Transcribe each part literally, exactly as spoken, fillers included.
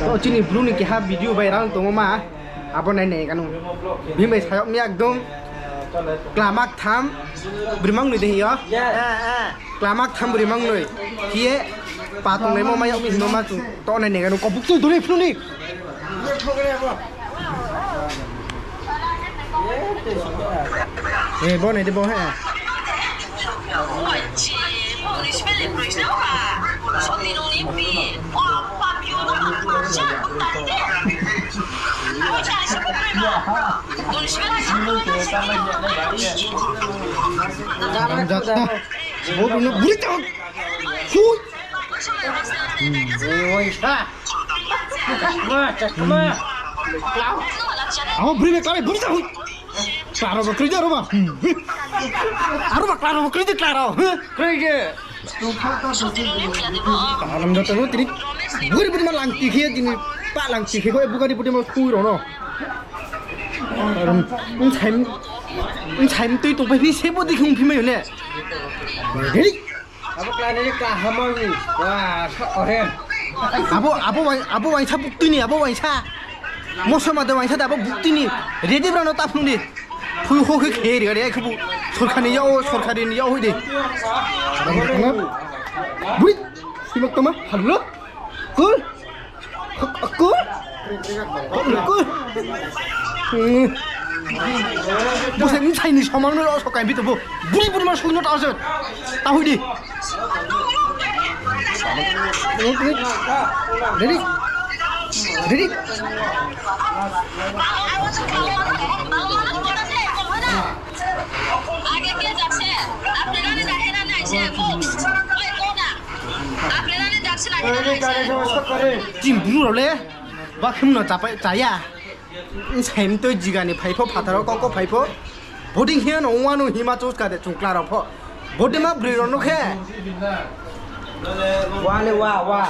To chini bru ni keha video bai rang tongmo ma. Abo nai nai kanu. Bini bai sayok mi ekdom. Klama ktham. Brimang noi de hing yo. Klama ktham brimang noi. Khe ye. Pa tongnaimo ma yag mi hingmo ma chung. To nai nai kanu. Kobuk tui duri phnu ni. Eh, bo nai de bo he. Haramjada. Bo bini buri tang. Hui. Abo buri bai klai buri tang hui. Klaro bo kroi di, aro ba. Aro ba klaro bo kroi di, klaro. Kroi di. Haramjada bo tini. Buri buri ma langti khe tini. Pa langti khe kho bugari buri ma thui rao no. Aram, nsai, nsai mtui tongpai phi se bo dei khe ongphi mai yo ne. Ready? Abo kla ni kla hamar ni. Wa, sa ohe. Abo, abo wai, abo waisa buktui ni, abo waisa. Mosoma de waisa de, abo buktui ni. Ready bra no ta phung di. Phui ho khe khe ri, ri khe bu. Sorkar ni yao, sorkar ni yao hoi di. Bui, simak tama, hello. Kul. Kul. Kul. Hmm. Bo se nsai ni somang no so kai bi to bo. Buri buri ma sui no ta se. Ta hoi di. Ready? Ready? আগে কে যাচ্ছে? আপনারা না দেখে না, না এসে এখন। ওই কোনা। আপনারা না দেখছে না, এখানে এসে। Chini bru rao le, ba khe mno chapai, chaya. Nsai mtui jiga ni phai pho, phathar wo koko phai pho. Bodei khe no ongma no hima chouska de chung kla rao pho. Bodei ma broi rao no khe. Wa le wa, wa,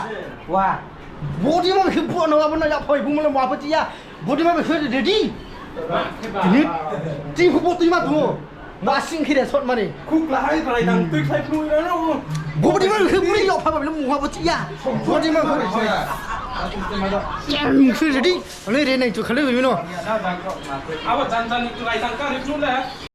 wa. Bodei ma khe bo no abo no ya phai bung le ma bo chiya. Bodei ma khe ready. Tini, tini khe bo tui ma tong. Ma sing khe re sot mani. Khuk lahai brai dang tui khlai phnu ira no. Bodei ma khe buri yao pha ba le mungha bo chiya. Bodei ma khe. Yang khe ready. Ani re nai chu khale bimi no. Abo jan jan ni tulai tang ka ri phnu le.